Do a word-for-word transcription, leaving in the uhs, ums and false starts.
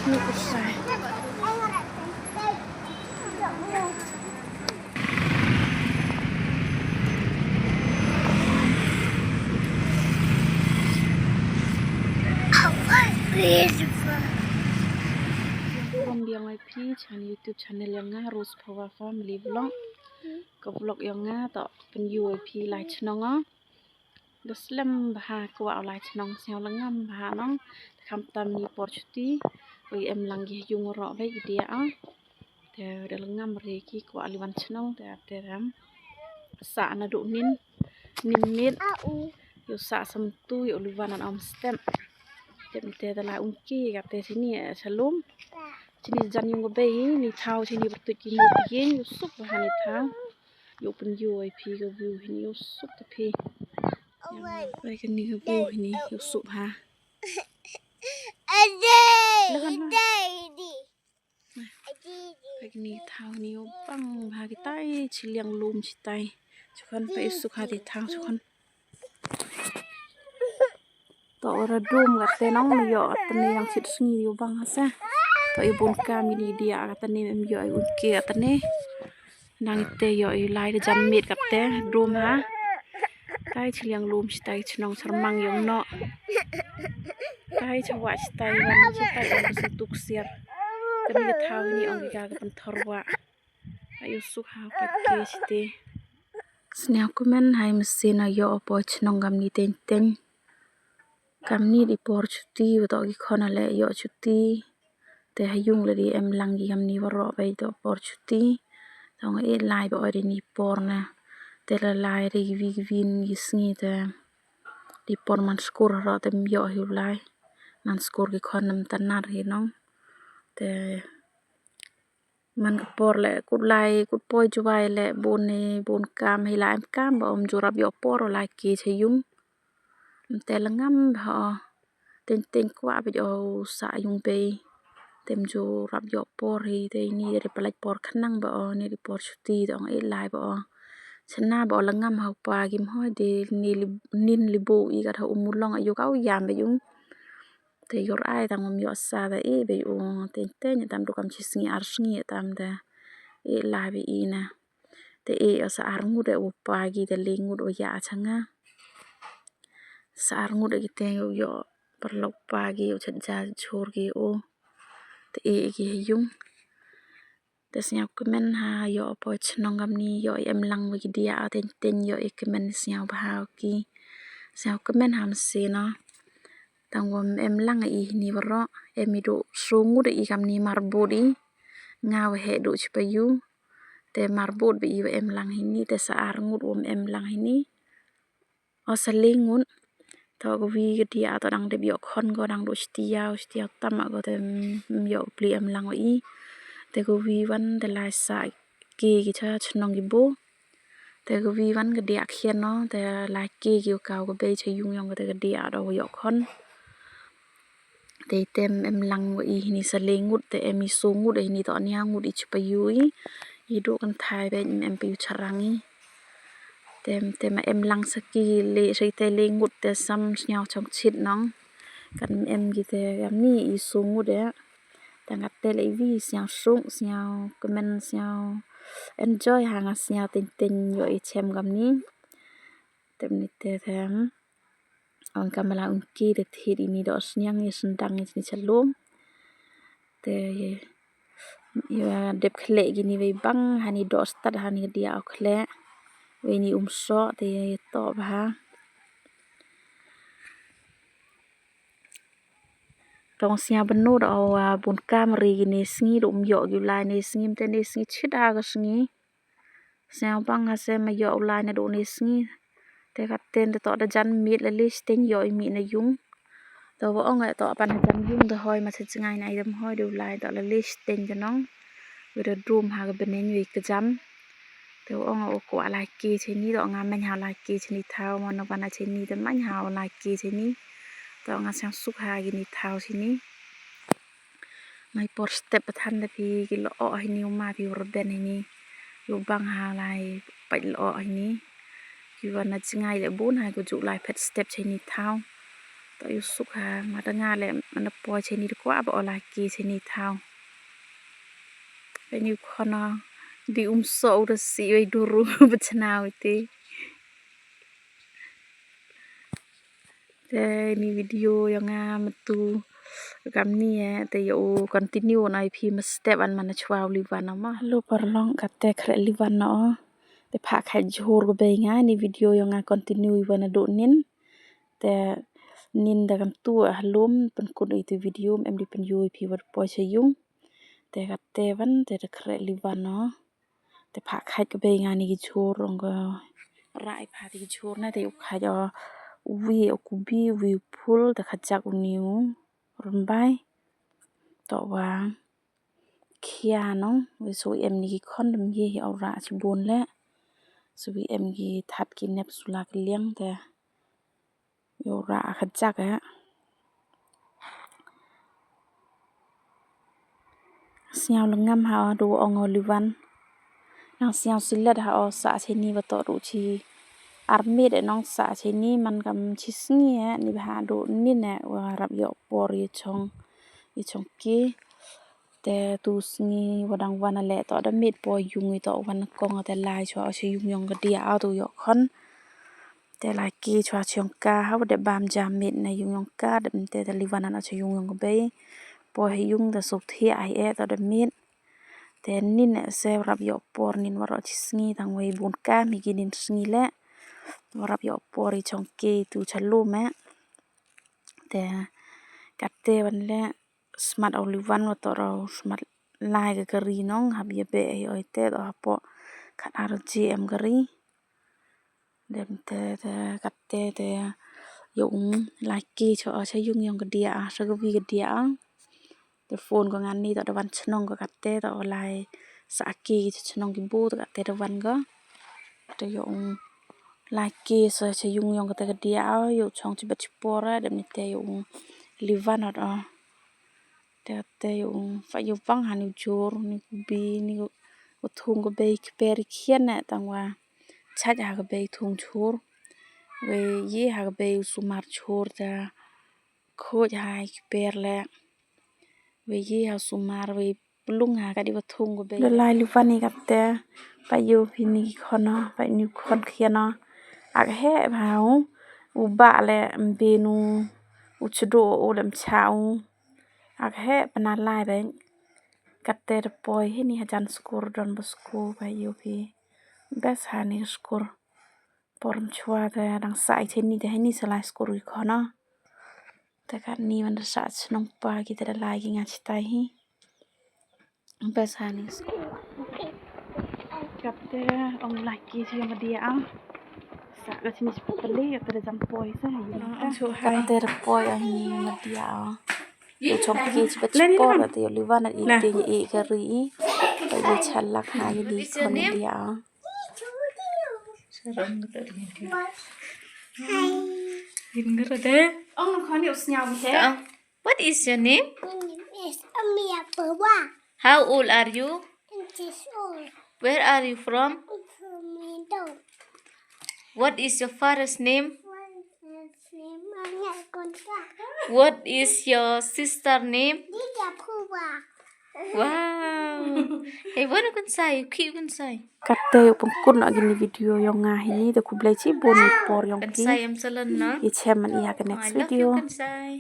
Ni ku sai. Beautiful. Wan biang ai phi chan YouTube channel yong nga, Rose Phawa Family Vlog. Ka vlog yong nga toh pynyoo ai phi lai chnong o. Da slem bha kwah u lai chnong, sñiaw la ngam bha nong. Te khamtam ni por chuti, wei em lang ki ha yung roh wei ki diah o. Te da la ngam re ki kwah li wan chnong, te te ram. Sah na du nin, nin mit. Yow sah samtu, yow li wan an om step. Te te da la ung ki ka te chini, eh, chalum. Chini jan yung ka bei, ni thaw chini bertuit ki ngut ki yin, yow suk bha ni thaw. Yow pynyoo ai phi ka view hini, yow suk ta phi. Bai kani ka view hini, yow suk bha. Bai kani thaw hini, yow bang bha kitai, chiliang lum chitai. Chukhan pa yow suk ha ti thaw chukhan. Toh wa da dum ka te nong, me yoh ka te ne yang chit sngi yow bang ha se. Toh i bun kam ini diah ka te ne, em yoh i un ke ka te ne. Nang ite yoh i lai da jan mit ka te, dum ha. Tai chiliang lum chitai chnong charmang yong noh. Tai chawa chitai wan chitai wan ka situk siar. Kani ka thaw ini ong ki ka ka pynthor wa. Ayu suk ha pa ke chite. Sñiaw kmen hai masi na yoh o poi chnong kamni teng teng. Kamni di por chuti, wa toh ki khon ale yoh chuti. Te ha yung le di em lang ki kamni waroh bai toh por chuti. Tong e lai ba oi di ni por na. Te la lai ri ki wi ki win ki sngi te. Di por man skur roh te em yoh hi u lai. Man skur ki khon nam tanar hi nong. Te man ka por le kut lai, kut poi Jowai le bun ni, bun kam hi la em kam ba om jurap yoh por lai ki cha yung. Em te la ngam ba o. Teng teng kwah ba o sa yung bei. Tem jurap yoh por hi, te ini de palai por khnang ba o, ni di por chuti de ong e lai ba o. Chana ba o la ngam ha u pa kim hoi de ni li, nin li bo i ka tha u mulong ayu ka u yam ba yung. Te yor ai tang um yoh sa da e bei u, teng teng tam du kam chi sngi ar sngi tam da. E lai bei i na. Te e o sa ar ngut e u pa ki te le ngut o ya cha nga. Sa ar ngut e ki te u yoh parlok pa ki u chat ja chur ki u. Te e ki ha yung. Te sñiaw kmen ha yoh o poi chnong kamni, yoh i em lang wa ki diah o teng teng, yoh i kmen sñiaw bha o ki. Sñiaw kmen ha masi no. Tang wa em lang i hini waroh, em i du su ngut i kamni marbut i. Nga wa he du chi pa yu. Te marbut ba i wa em lang hini, te sa ar ngut wa em lang hini. O sa le ngut. Toh ka wi ka diah toh dang dep yoh khon ko dang du chitiaw, chitiaw tam ko te, mm, yoh pli em lang wa i. Te ka wi wan te lai sa ke ki cha chnong ki bo. Te ka wi wan ka diah khian no, te lai ke ki u kaw ka bei cha yung yong ka te ka diah do yoh khon. Te tem em lang wa i hini sa le ngut, te em i su ngut hini toh nia ngut i chi pa yu i. I du kan thai bei em em pa yu charang i. Tem, tem em lang sa ki le, sa i te le ngut te sam sñiaw chong chit nong. Kan em ki te kamni i su ngut e. Tang ka te le i wi sñiaw suk, sñiaw kmen, sñiaw enjoy ha nga sñiaw teng teng yoh i chem kamni. Tem ni te tem. Ong ka mala ung ki te thit ini doh sñiang i sendang i chini chalum. Te ya dep khleh kini wei bang, hani doh stad, hani diah o khleh. Wei ni um soh, te toh bha. Tong sñiaw bynnud o, ah, bun kam ri kini sngi, du um yoh ki u lai ni sngi, mte ni sngi chit ha ka sngi. Sñiaw bang ha se ma yoh u lai na du ni sngi. Te ka ten te toh da jan mit la list teng yoh i mi na yung. Te wa ong e toh pan ha jan yung te hoi ma se jngai na i dem hoi du lai toh la list teng te nong. Wi da dum ha ka bneng wi ka jam. Te wa ong o kwah lai ki chini toh nga mañ ha lai ki chini thaw mo na wan a chini te mañ ha o lai ki chini. Toh nga sñiaw suk ha kini thaw chini. Mai por step pathan da phi ki lo o hini u ma phi u rben hini. Yu bang ha lai pait lo o hini. Ki wan na jngai le bun ha ku ju lai phet step chini thaw. To yow suk ha, ma da nga le, man da poi chini da kwah ba o lai ki chini thaw. Te ni u khon o, di um so u da si wei duru ba chna u te. Te ni video yong nga matu kam ni e, te yow continue na i phi ma step an man da chwa u liwan o ma. Hello parlong, kate khreh liwan o. Te pha kha jhur ko bei nga ni video yong nga continue i wan a do nin. Te nin da kam tu a halum, pynkut i tu video, em di pynyoh i phi wat poi cha yung. Te kate wan, te da khreh liwan o. Te pha kha ka bei nga ni ki jhur ong ko. Rai pha ti ki jhur na te u kha o. Wi o kubi, wi u phul, te kha jak u ni u rymbai. To wa khia nong, wi so em ni ki khon dem ye hi o ra chi bun le. So wi em ki that ki nep sula ki liang te. Yow ra kha jak e. Sñiaw lengam ha o du ong o liwan. Nang sñiaw silet ha o sa chini wa to du chi. Armit e nong sa chini man kam chi sngi e, ni ba ha du nin e wa rap yoh por i chong, i chong ki. Te tu sngi wa dang wan a le to da mit poi yung i to wan kong te lai chwa o cha yung yong ka dia o tu yoh khon. Te lai ki chwa chong ka ha wa de bam ja mit na yung yong ka, de te te liwan an o cha yung yong ka bei. Poi ha yung te suk thia ai e to da mit. Te nin e se rap yoh por nin wa ro chi sngi tang wei bun ka mi ki nin sngi le. Wa rap yoh por i chong ki tu cha lum e. Te kate wan le. Smat o liwan wa to ro smat lai ka kari nong hap ya be ai oi te to hapo khat ar ji em kari. Dem te, te kate te yow ung lai ki cho o cha yung yong ka dia a, cha ka wi ka dia a. Te phone ko ngan ni to da wan chnong ko kate to lai sa ki cha chnong ki bu to kate da wan ko. Te yow ung lai ki sa cha yung yong kate ka dia a, yow chong chi bat chi por a, dem ni te yow ung liwan ot o. Te, te yow ung, fa yow wang ha ni u jhur, ni u kubi, ni u, u thung ka bei kper i khian ne, tang wa chait ha ka bei thung jhur. Wei ye ha ka bei u sumar jhur ta, khoj ha i kper le. Wei ye ha u sumar, wei plung ha ka di wa thung ka bei. Da lai liwan i kate, pa yow phi ni ki khon o, pa ni u khon khian o. Ak he ba u, u ba le mbe nu, u chdo u le mcha u. Ak he pa na lai beng. Kate da poi he ni hajan skur Don Bosco ba yow phi. Bes ha ni skur. Por mchwa te dang sa i te ni te he ni sa lai skur i khon o. Te kat ni wan da sa chnong pa ki te da lai ki nga chitai hi. Bes ha ni skur. Kate ong lai ki chi ma dia a. Sa ka chini chi pali, kate da jam poi sa ha yung ka. Kate da poi a hi ma dia a. Yow chong ki chi ba chi por, kate yow liwan a i te i kari i. Kate yow chalak na i di khon dia a. What is your name? My name is Amia Pawa. How old are you? Six old. Where are you from? I'm from Mindo. What is your father's name? Father's name Anya Konka. What is your sister name? Lydia Pawa. Wow. Hey, wan u kynsai, u ki u kynsai. Kate yow pynkut noh ki ni video yong nga hi ni, te khublei chi bun i por yong ki. Kynsai em salon na. I chem man i ha ka next video. I love you, kynsai.